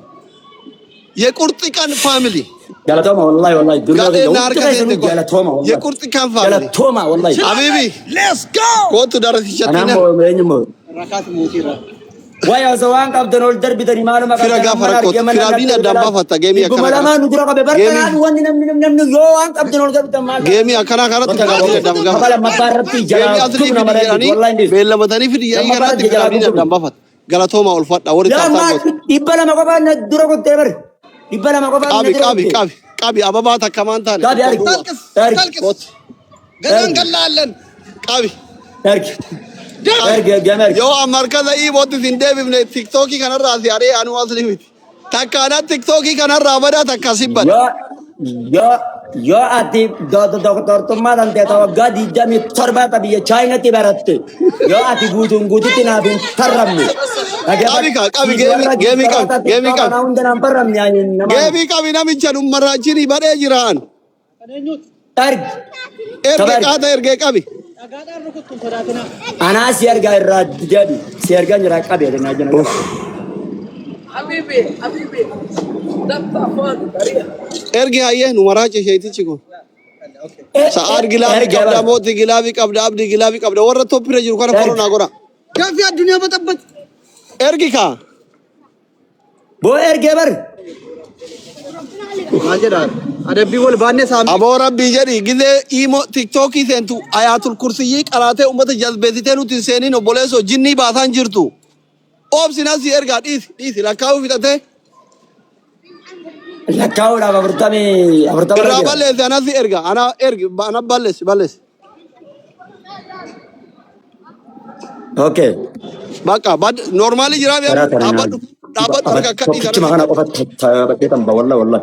የቁርጥ ቀን family Galatooma wallahi wallahi. Durga Gadheen na hundi harka keessanuu seente galatooma wallahi. የቁርጥ ቀን family Galatooma wallahi. Habibi Let's go. kootu darasichatina Anaan eenyummoo. Rakaas mootiirra. Wayi osoo waan qabdan ol darbitanii maaluma Fira qabdan gaafa mana rakkooti. argee mana Fira abdiin natti addaan galaa. baafatta geemii Dhibbuma akkana lamaan nu dura qabe Geemii barkanaan wanni namni namni yoo waan qabdan ol darbitan maal geemii akkanaa kanatti fira abdiin addaan Tapha gaafata. lammaffaa irratti Geemii jalaa asirrii tumna fidi malee jedhanii wallahi hin dhiisu. beellamatanii fidi jedhanii Lammaffaa kanatti irratti fira jalaa abdiin tumna. addaan baafata. Galatooma ulfadha warri Lammaa tap tap goote. 200 qofaan na dura kuttee bari. 200 qofaan na Qabi dura qabi kuttee. qabi qabi ababaa takka maan taane Qabi tokko argi. duwwaa. Talqis. Argi. Talqis. Kootu Gadaan gallaallan. qabi Argi. qabi. Argi argi argi. Yoo amma harka za'ii bootti sin deebifne tiktookii kanarraa si ari'ee anuu asli miti. Takka ana tiktookii kanarraa badaa takka si bada. Yoo yoo yoo ati doktortummaa dandeetta waggaa 27 ta biyya Chaayinaatti baratte yoo ati guutuun guututti naaf hin farramne. Qabi kaa qabi geemii geemii qabi geemii Kana qabi. hunda naan farramne ani namaan. Geemii qabi namicha nummarraachini badhee jiraan. Ergi. Erge Tabarki. qaata ergee qabi. Anaa si argaa irraa deebi. Si argaa jira qabi naa jala qaba. Ergi hayyee nu maraache sheetichi kun. Sa'aad gilaafii Ergi qabda bara. mootii gilaafii qabda abdii gilaafii qabda warra toppirra jiru kana Ergi. follow naa godha. Gaaffii addunyaa baxabbat. Ergi kaa. Boo ergee bar. Maal jedhaa? Adabbii wal baannee saamne. Aboo rabbii jedhi gizee imoo tiktookii seentu ayaatul kursiyyii qaraatee uummata jazbeessitee nuti hin seeniin obboleessoo jinnii baasaan jirtu. Oobsi nasi ergaa dhiisi dhiisi lakkaa'uu fixatee Lakkaa'uudhaaf 40 irra irraa jira. balleessi anasi erga ana ergi ana balleessi balleessi. Okay. Bakka bad normaalii jiraa Karaa beeku kana naan. dhaabbadhu dhaabbadhu harka akka dhiisa Tokkichuma kana qofa taphadhee tan ba walla walla.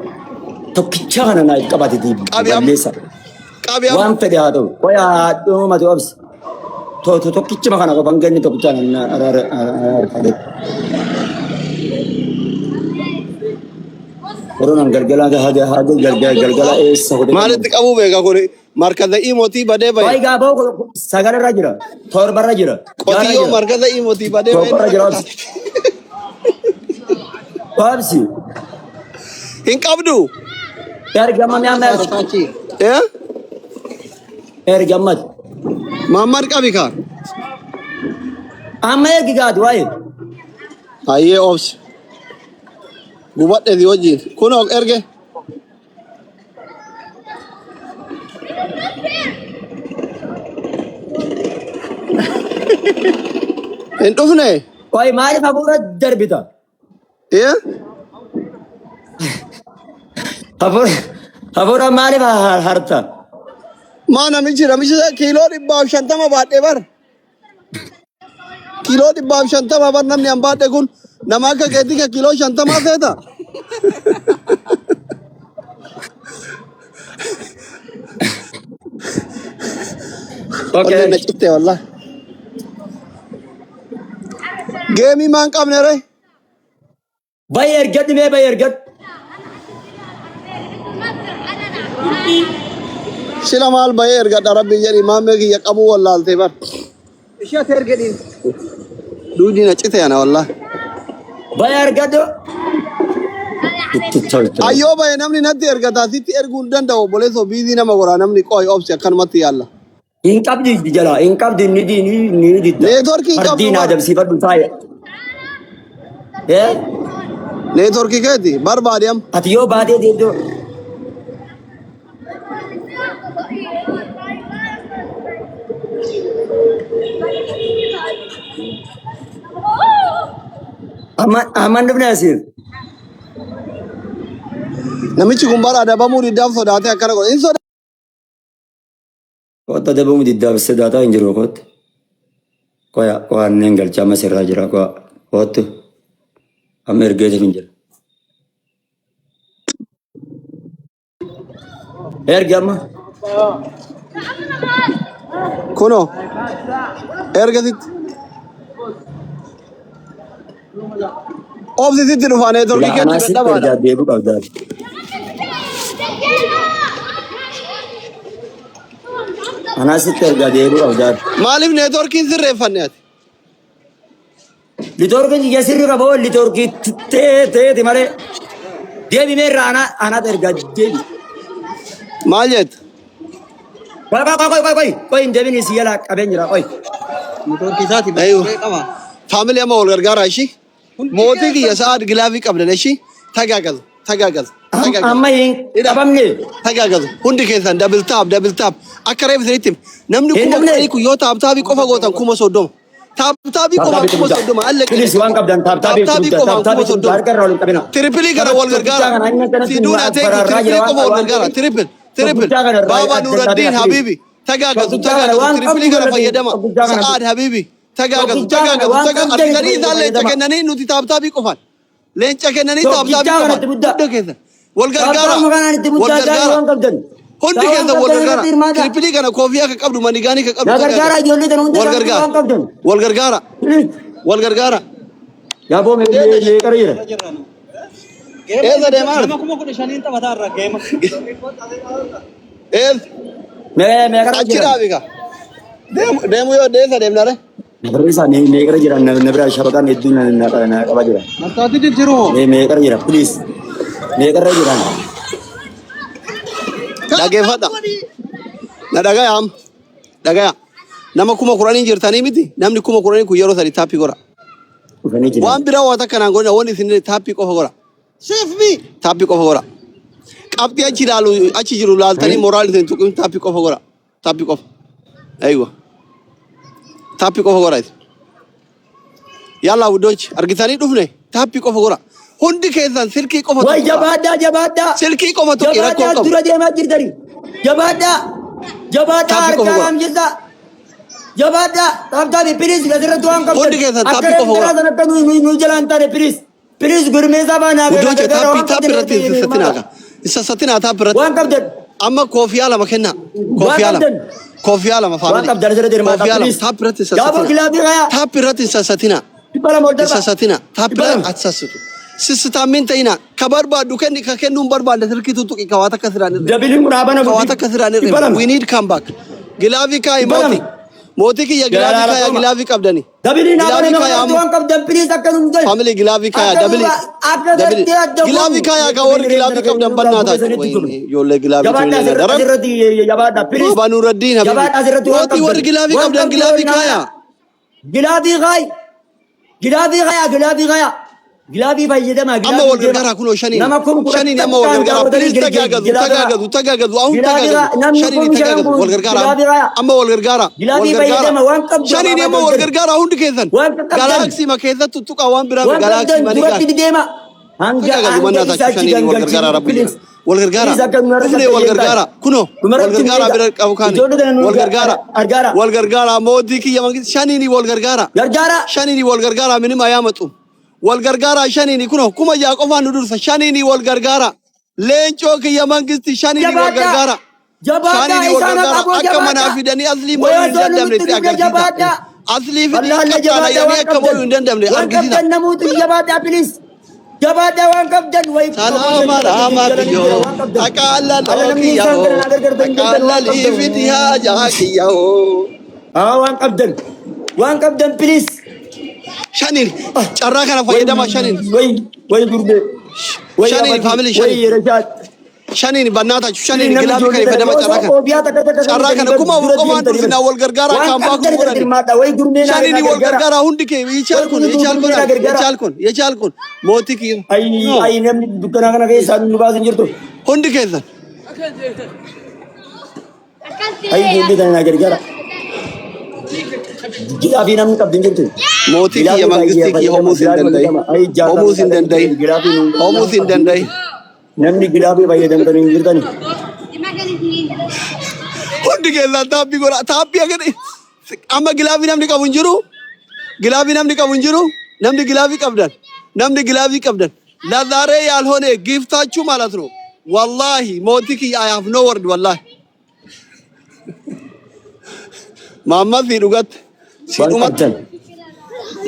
Tokkicha kana naa qabate Qabi amma. balleessa. Qabi amma. Waan fedhe haa ta'u. Qoya dhumatu obsi. Tokkichuma kana qofa hin ganni tokkicha kana harkadhe. Koronaan galgala haga haga galgala galgala eessa godhe. Maalitti qabuu beeka kuni markaza imotii badee bahe. Qoy gaaboo 9 irra jira. 7 irra jira. 6 irra Qotiyyoo jira. markaza imotii badee bahe. 7 irra jira obsi. Obsi. Hin qabdu. Ergama mi'a Saachi. Eh? ergammat. Mahammad qabi kaa. Amma ergi gaadu waa'ee. Hayyee obsi. Gubadhe si wajjin. Kunoo erge. Hin dhufne. Qoy maaliif hafuura darbita? Eh? Hafuura maaliif harta? Maa namichi namichi kiiloo 150 baadhee bar. Kiiloo 150 bar namni an baadhe kun nama akka keetii ka kiiloo 50 feeta. Okay. Onneen na citte wallah. Geemii maan qabne re? Bay ergadhu mee bay ergadhu. Sila maal bahee ergadha rabbi jedhi maammee kiyya qabuu wallaaltee bar. Ishee ati ergedhiin. Duudi na cite ana wallah. Bay ergadhu. Itti toltu. Ayyoo bahe namni natti ergata sitti erguu hin danda'u obboleessoo biizii nama godha namni qoy obsi akkanumatti yaalla. Hin qabdi jala hin qabdi ni di ni ni didda. Neetworkii hin qabdu Fardiin bar. adamsiifadhu taa'e. Eh? Neetworkii keeti barbaadi amma. Ati yoo baatee deemtu amma amma hin dhufne asiin. Namichi kun bara adabamuu diddaaf sodaatee akkana godha. Hin Kootta adabamu diddaaf sodaataa hin jiru kootta. Qoya qo'anneen galcha amma sirraa jira qo'a koottu amma ergeetiif hin jira. Ergi amma. Kunoo erga sitti. Obsi sitti dhufa neetworkii Silaa keetti anaa sitti dadhabaadha. ergaa deebi'u qabdaa. Anaa sitti ergaa deebi'u qabdaa. Maaliif neetworkiin sirreeffanne ati? Litoorkiin kiyya sirri qaba oo litoorkii teeti malee. Deebi mee irraa anaa anaatu ergaa deebi. Maal jetta? Qoy qoy qoy qoy qoy qoy hin deebin si jalaa qabeen jira qoy. Neetworkii isaati Ayuu. baay'ee qaba. Faamilii amma wal gargaaraa ishii. Mootii kiyya sa'aad gilaafii qabdan ishii. Tagaagazu tagaagazu tagaagazu. Amma hin qabamne. Tagaagazu hundi keessan double tap double tap akka reef isinitti hime. Namni Hin kuma dhabne. kudhanii kun yoo taap taapii qofa gootan 30,000. Taap taapii qofaan 30,000 alle Please waan qabdan taap taapii Taap taapii guddaa qofaan taap taapii 30,000. guddaa harka irraa ol hin qabina. Triple kana wal gargaara. Siduun atee triple qofa wal gargaara. Triple triple. Baaba Nuraddiin Habibi. Tagaagazu tagaagazu triple kana fayyadama. Sa'aad Habibi. Tagaagazu tagaagazu tagaagazu. Arganii isaan leenca kennanii nuti taap taapii qofaan. Leenca kennanii tap tapii Tokkichaa qofa. kanatti muddaa. Hunda keessan. Wal gargaara. Taptaapuma kanaan itti Wal muddaa gaarii gargaara. waan qabdan. Hundi Taa waan keessan wal qabdan gargaara. irratti hirmaata. Triple kana koofiyaa ka qabdu manigaanii ka qabdu Na gargaara ijoollee tana hunda Wal isaaniitu gargaara. waan qabdan. Wal gargaara. Please. Wal gargaara. Yaaboo meeqara jira? Eessa deemaa jirtu? Nama 15,000 taphataa irra geema. Eessa? Meeqara Achi jira? dhaabi ka. Deemu yoo deessa deemna re. Nabarreessaa meeqara jira? Na biraa shabakaan hedduun na qabaa jira. Mastaati jijjiiru. Meeqara jira? Please. Meeqarra jira? Dhageeffadha. Na dhagaya amma. Dhagaya. Nama 10,000 jirtanii miti. Namni 10,000 kun yeroo sadi tap godha. Dhufanii jiran. Waan biraa waan takka naan godhina wanni isin tap qofa godha. Save me. Tap qofa godha. Qabxii achi ilaalu achi jiru laaltanii moral isin tuqin tap qofa godha. Tap qofa. Aywa. Tap qofa godha. Yalla ውዶች argitanii dhufne tap qofa godha. Hundi keessan silkii qofa Way tuqaa. jabaadhaa jabaadhaa. Silkii qofa tuqi rakkoo Jabaadhaa qabu. dura deemaa jirtani. Jabaadhaa. Jabaadhaa Tap qofa harkaa godha. raamjirtaa. Jabaadhaa. Tap tap please asirratti waan qabdan. Hundi keessan tap Akka qofa godha. reefu sana akka nu jalaan taane please. Please gurmeessaa baanaa ውዶች gargaara tap waan tap qabdan irratti hin irratti sassatinaa hirmaata. ka. Hin sassatinaa tap irratti. Waan qabdan. Amma koofiyaa lama kennaa. Waan Koofiyaa lama. qabdan. Koofiyaa lama Waan family. qabdan asirratti hirmaata Koofiyaa lama please. tap irratti hin Yaaboo sassatinaa. glove kayaa. Tap irratti hin sassatinaa. 200 ol Hin darba. sassatinaa. Tap Dhibba irratti lama. ati sassatu. Sissitaammin ta'inaa. Ka barbaaddu kenni ka kennuun barbaadde silkii tuttuqi ka waa takka siraan irra. Doubleiin kun haa banamu. Ka waa takka siraan Dhibba irra. lama. We need comeback. Glove kaayi Dhibba mootii. lama. Mootii kiyya glove Galaa kaayaa lama. glove qabdani. Doubleiin haa Glove banamu kaayaa irratti amma. waan qabdan please akka nu galu. Family glove kaayaa Akka double. akka Double. gartee adda Glove kaayaa ka warri glove qabdan bannaa taatu. Ijoollee glove Jabaadhaa tullee na daran. asirratti jabaadhaa please. Baba Nuraddiin habibi. Jabaadhaa asirratti waan Mootii warri qabdan. glove Waan qabdan qabdan glove nama. kaayaa. Glove kaayi. Glove kaayaa glove kaayaa. Glove fayyadamaa Amma glove wal deema. gargaaraa kunoo shaniin. Nama 10,000 Shaniin amma wal takkaan gargaaraa. daawwatanii Please tagaagazu glove tagaagazu tagaagazu ahun Glove tagaagazu. namni Shaniin 5,000 tagaagazu kun wal gargaaraa. glove kaayaa. Amma wal gargaaraa. Wal Glove gargaaraa. fayyadama waan qabdu Shaniin abaabaa amma wal galchani. gargaaraa hundi keessan. Waan qabdan. Galaxy ma keessatti tuttuqaa waan biraa Waan galaxy qabdan manii duratti gaal. deema. Hanga Tagaagazu hanga mannaa isaa taachuu achi shaniin wal gargaaraa gangalchinu rabbi please. jedha. Wal gargaaraa. Please akka nu harka Dhufnee wal qaxxee gargaaraa. Kunoo wal Dhumarratti gargaaraa nu bira qabu kaane. Ijoollee kana nu Wal gargaaraa. gargaara. Wal gargaaraa mootii kiyya mangis shaniin wal gargaaraa. Gargaara. Shaniin wal gargaaraa minima yaamatu. Wal gargaaraa shaniin kunoo 6,000 qofaan nu dursa shaniin wal gargaaraa. Leencoo kiyya mangisti shaniin wal Jabaadhaa. gargaaraa. Jabaadhaa Shaniin wal isaan gargaaraa. qaboo Akka manaa jabaadhaa. fidanii aslii mo'uu Wayyaa hin osoo dandamne nutti itti dhufne agarsiisa. jabaadhaa. Aslii fidii Wallaahi qaxxaana jabaadhaa jedhanii waan akka mo'uu qabdan. hin dandamne Waan argisiisa. qabdan namuutu jabaadhaa please. Jabaadhaa waan qabdan wayi Salaama raama kiyyoo waan qabdan. taqaallaloo Ala namni isaan kiyyoo kana na gargaartan hin jirtan waan taqaallalii qabdan. fitihaa jaa kiyyoo. Haa waan qabdan. Waan qabdan please. Shaniin carraa kana fayyadama shaniin. Way way gurbee. Way Shaniin abadii. family Way shaniin. rashaad. Shaniin bannaa tachu shaniin Namni glove kana ijoollee fayyadama tana carraa osoo kana. koofiyaa takka takka Carraa kana 4,000 qofaan dursinaa wal gargaaraa Waan kan baakuu qabdan irratti godhani. hirmaadha. Way gurmee naa Shaniin wal gargaara. gargaaraa hundi kee Way yeቻል kun kun የቻል kun gurmee naa gargaara. የቻል kun የቻል kun mootii kiyya. Ay ay namni dukkana kana keessaa nu baasin jirtu. Hundi keessan. Ay ijoollee tana naa gargaara. Glove namni qabdi hin jirtu. Mootii kiyya Glove mangistii baay'ee kiyya fayyadama. homuus hin Glove danda'in. fayyadama. Ay jaarraa Homuus hin danda'in. Glove Homuus hin danda'in. Namni glove fayyadamtan hin jirtani. Hundi keessan tap godha. Tap agadi. Amma glove namni qabu hin jiru. Glove namni qabu hin jiru. Namni glove qabdan. Namni glove qabdan. ለዛሬ ያልሆነ gift ኣችሁ ማለት ነው። ወላሂ mootii kiyya I have no word wallahi. Maamma si dhugatte. Si Waan dhumatte. qabdan.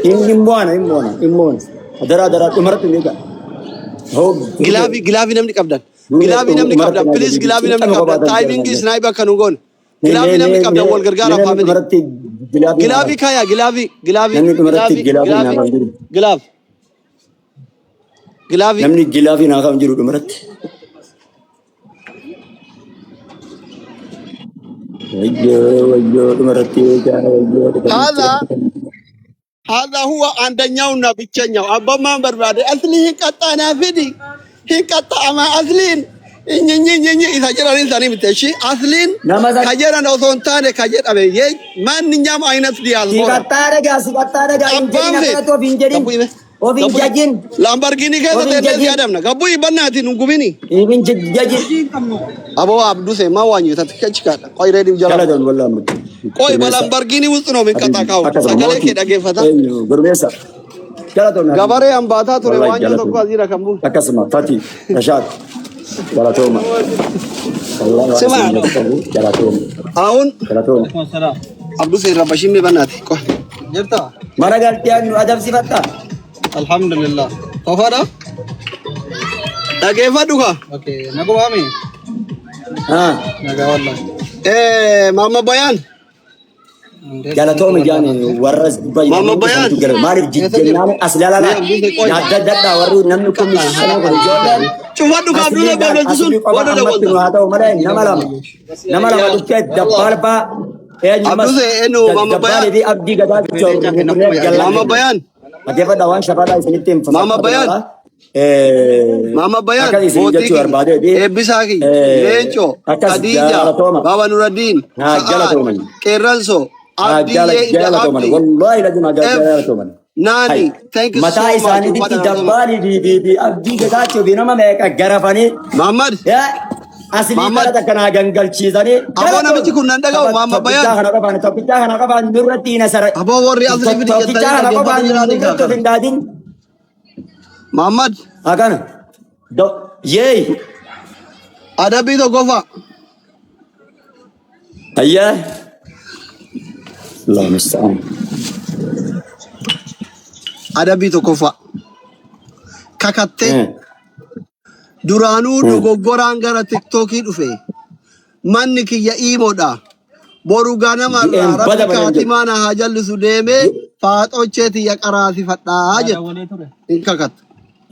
Inni immoana immoana immoana. Adaraa adaraa dhumarratti hin eegaa. Hoo Glove glove namni qabdan. Glove namni qabdan. Please glove namni qabdan. Timing snipe akka nu goone. Glove namni qabdan wal gargaara family. Dhumarratti glove Glove kaayaa glove glove Namni dhumarratti glove glove glove naa kan jiru. Glove glove Namni glove naa kan jiru dhumarratti. Wayyoo wayyoo dhumarratti eegaa wayyoo هذا dhumarratti. هذا هو አንደኛውና ብቸኛው አባማን በርባዴ አስሊ hinqaxxaanaa fidi hinqaxxaama asliin እኝኝኝኝ isa jedhaniin sanii miti እሺ asliin Nama ka jedhan osoo hin taane ka jedhame ማንኛውም አይነት ዲያስፖራ Si qaxxaa dhagaa si qaxxaa dhagaa hin jedhin abbaan feete akkanatti of hin jedhin gabbuu hime of hin gabbuu jajin Lamborghini keessa of hin teennee si jajin adamna gabbuu bannaati nun gubini of hin jajin. aboo abduu see maa waan jetatti kachi kaadha ቆይ reediif jala Galatoon wallaan ቆይ gurmeessa. በ Lamborghini ውስጥ ነው የሚንቀጣቃው Akkasuma sagalee mootii kee dhageeffata eenyu gurmeessa. Galatoomi. Gabaree hambaataa ture Wallahi waanjoo tokko galatoomi. asiira kan bu'u. Akkasuma Fati Rashaad galatooma. Wallahi waan Sima isin jedhu qabu galatooma. አሁን Galatooma. አብዱስ ረበሽም በእናትህ ቆይ Jirta? Mana galtee nu adabsifatta. Alhamdulillah. Tofaadha? dhageeffadhu kaa Okay. Nagumaami? Ah. Nagaa wallahi. ማማ bayaan Galatooma jaan warra Maamma Bayaan. Maaliif jennaan as lalala adda warri namni kun sana kun ijoolleen cufadhu kaa Abdul Abdul sun warra ammatti nu dabalta haa ta'u malee nama lama dhuftee dabbaalbaa eenyummas Abduse eenyu Maamma Bayaan dabbaalii fi abdii gadaa Maamma Bayaan Dhaggeeffadhaa waan shafaadhaa isinitti hin Maamma Bayaan Maamma Bayaan Akkas isin mootii jechuu kiyya barbaadee fi Eebbisaa kiyya Leencoo akkas Khadiija galatooma. Baba Nuraddiin Haa Sa'aad galatooman. Qeerranso Abdiyyee Inda Galatooman. Abdi Wallaahi lazima F galatooman. Naani thank you so Mataa much isaaniitti uffata galatooma dabbaalii fi abdii gadaachuu fi nama meeqa garafanii Mahammad aslii Mahammad kana takkanaa gangalchiisanii. Aboo namichi kun nan dhaga'u Maamma Tokkichaa Bayaan kana qofaan tokkichaa kana qofaan nurratti hin asara. Aboo warri asli fidi Tokkichaa jettanii kana qofaan dhaggeeffatu jiraanii nurratti of kaakana hin daadin. Mahammad Akkana. Yeey. adabbii tokkoffaa Ayyaa. Allahu musta'an. adabbii tokkoffaa kakattee duraanuu dogoggoraan gara tiktookii dhufe manni kiyya iimoodha boru ganamarraa Du'een rabbi bada malee hin jedhu. kaatimaa na haa jallisu deemee faaxochee tiyya qaraasifadhaa jette hin kakatta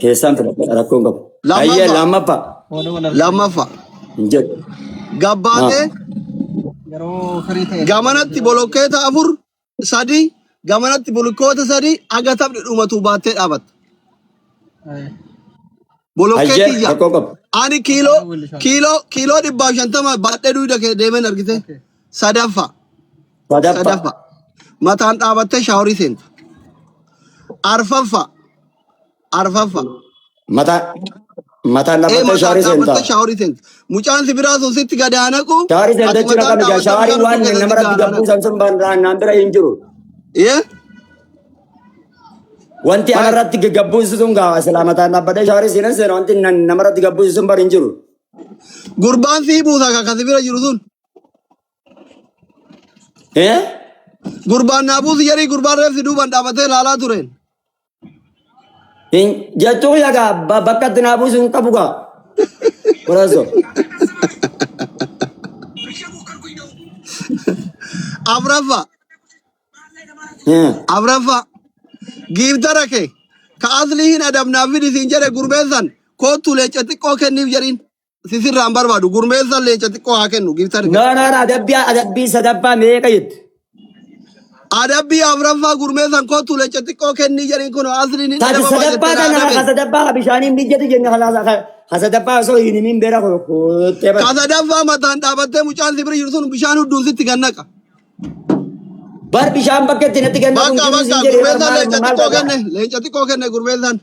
Keessaan filadha rakkoon qabu. Ayyee lammaffaa lammaffaa. lammaffaa Hin jedhu. gabbaatee Yeroo firii ta'e. gamanatti bolokkeeta afur sadi gamanatti bolokkoota sadi aga taphni dhumatu baattee dhaabatta Ayyee bolokkeetii ja'a rakkoon qabu. ani kiiloo kiiloo kiiloo 150 baadhee duyda kee deemeen argite sadaffaa Sadaffaa. sadaffaa mataan dhaabattee shaaworii seenta arfaffaa arfaffaa Mataa mataan ee dhaabbattee mataan shaaworii seentaa. dhaabattee shaaworii seenta mucaan si biraa sun sitti gad haa naqu Shaaworii seenta ati jechuun mataan akkami dhaabattee shaaworii bishaan waan hudduu keessatti nama rabbi gad haa gabbuu naqu san sun naan bira hin jiru. ee Wanti maal anarratti gaggabuusu sun gaa silaa mataan dhaabbadhee shaaworii seenan seena wanti namarratti gabbuusu sun bar hin jiru. Gurbaan sii buusa ka si bira jiru sun Eh? Gurbaan naa buusi jedhii gurbaan reefsi duubaan dhaabatee ilaalaa tureen. Hin jechuun yagaa bakka itti naa buusu hin qabu gaa. Kureesso. Afraffaa afraffaa giiftara kee ka aslii hin adabnaa fidi siin jedhe gurmeessan koottu leenca xiqqoo kenniif jedhiin sisirraan barbaadu gurmeessan leenca xiqqoo haa kennu giiftara kee. No no no adabbii adabbii sadaffaa meeqa jettu? Adabbii afraffaa gurmeessan koottu leenca xiqqoo kennii jedhiin kun asliin hin Taate adabamaa sadaffaa jettee kana adabe. ka sadaffaa bishaaniin mijjatu jenne ka sadaffaa osoo hin himin beera kuttee Ka bara. sadaffaa mataan dhaabattee mucaan si bira jiru sun bishaan hudduun sitti gannaqa. Bar bishaan bakka itti natti ganna kun Bakka jiru bakka siin jedhe bar gurmeessaan maal leenca maal xiqqoo godha? kenne leenca xiqqoo kenne gurmeessaan.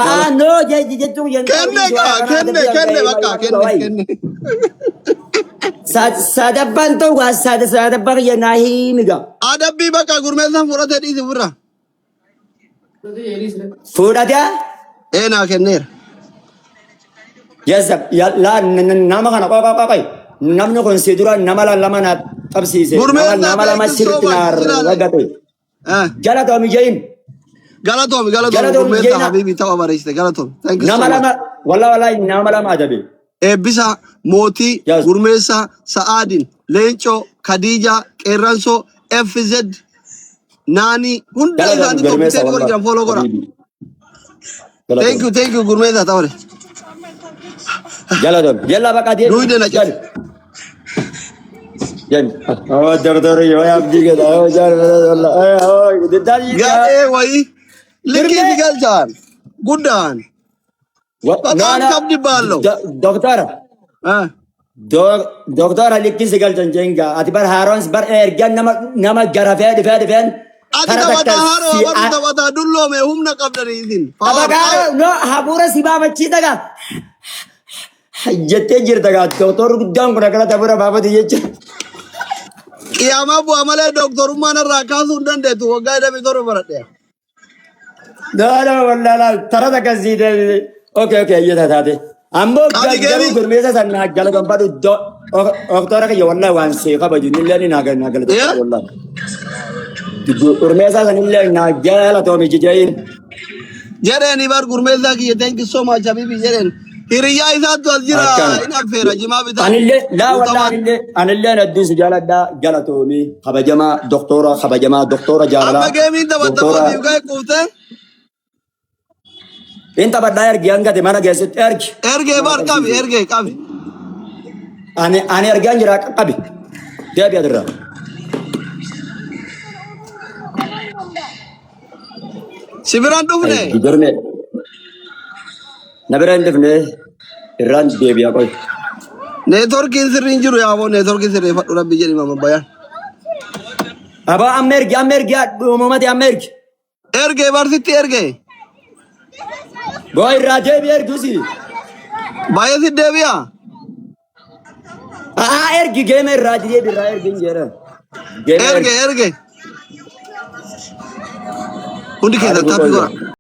Ah no jechuun jennaan Kenne kaa kana kenne adabbii kenne hanga bakka himatu kenne wayi. kenne. Sadaffaan ta'u gaa sadaffaa kiyya naa himi gaa. Adabbii bakka gurmeessaan fudhatee dhiisi ofirraa. Fuudhatee Ee naa kenneera. Yes, la nama kana qoy qoy qoy. Namni kun si dura nama lama na qabsiise. Nama Gurmeessaa nama lama thank you so sirriitti much na silaale. ragate. Eh Galatoomi jeyin. Galatoomi galatoomi Galatoomi gurmeessaa jeyina. habiibii tapha bareechite galatoomi. Thank you so Nama much. lama walla walla nama lama adabe. Eebbisaa Mootii Yes. Gurmeessaa Sa'aadin Leencoo Khadiijaa Qeerransoo FZ Naanii hunda Galatoomi isaanii gurmeessa tokkitee warri walla. jiran follow godha. Habiibii. Thank Galatoomi. you thank you gurmeessaa tapha. Galatoomi. Yalla baqa deemi. Duwide na Gali. cite. Deemi. Oh doktori yoo abdii gada. Oh jaal walla. Oh diddaa Gadhee wayii likkii si Dirmee. galchaan guddaan No በጣም no. kabdi baallo. Doktora. Eh. Doktora likkii galchan jenga ati bar haarons bar ergan nama nama garafee dhufee dhufeen Ati kara takka taphataa haroo si barru taphataa dulloome humna qabdanii isin. Power Abagaaro power. no hafuura si baafachiisa gaa jettee jirta gaa doktorri guddaan kun akkana hafuura baafatu jecha. Qiyaamaa bu'aa malee dooktorummaan irraa kaasuu hin dandeettu waggaa 27 baradhe. No, no, wallahi tara takka sii deebise. Okay, iyyata taate. Ammoo Qabi garuu geemii. Gurmeessa san naa galateeffadhu. Doktora kiyya, wallahi waan see kabaju illee ni naa galateeffadhu wallahi. Gurmeessa san illee naa galatoomi jijjiin. Jedheeni bar, Gurmeessaa kiyya, thank you so much habibi jedheen. Hiriyyaa isaattu as jira. Akkana. In affeera jimaa bitaa. Anillee laa wallahi Guutamaan. anillee hedduu si jaaladha, galatoomi, kabajamaa doktora, kabajamaa doktora jaalalaa. Amma geemiin taphatta Doktora mootiif ga'e quuftee. In taphadhaa, ergi hangate mana keessatti ergi. Ergee bar, qabi, ergee qabi. Ani ergaan jira, qabi. Deebi adirraa. Si biraan dhufne. Gurme. Na bira hin dhufne, irraan deebi'a qoy. Neetworkiin sirriin jiru yaaboo, neetworkiin sirreeffadhu, rabbi jedhi, mama bayaan. Abaa, amma ergi, amma ergi, uumamati amma ergi. Ergee barsitti ergee. Boo, irraa deebi ergusi. Baay'ee si deebi'a. Aa, ergi, geema irraa deebi, irraa ergi hin jedhan. Geema Ergee ergi. ergee. Hundi keessan tap godha.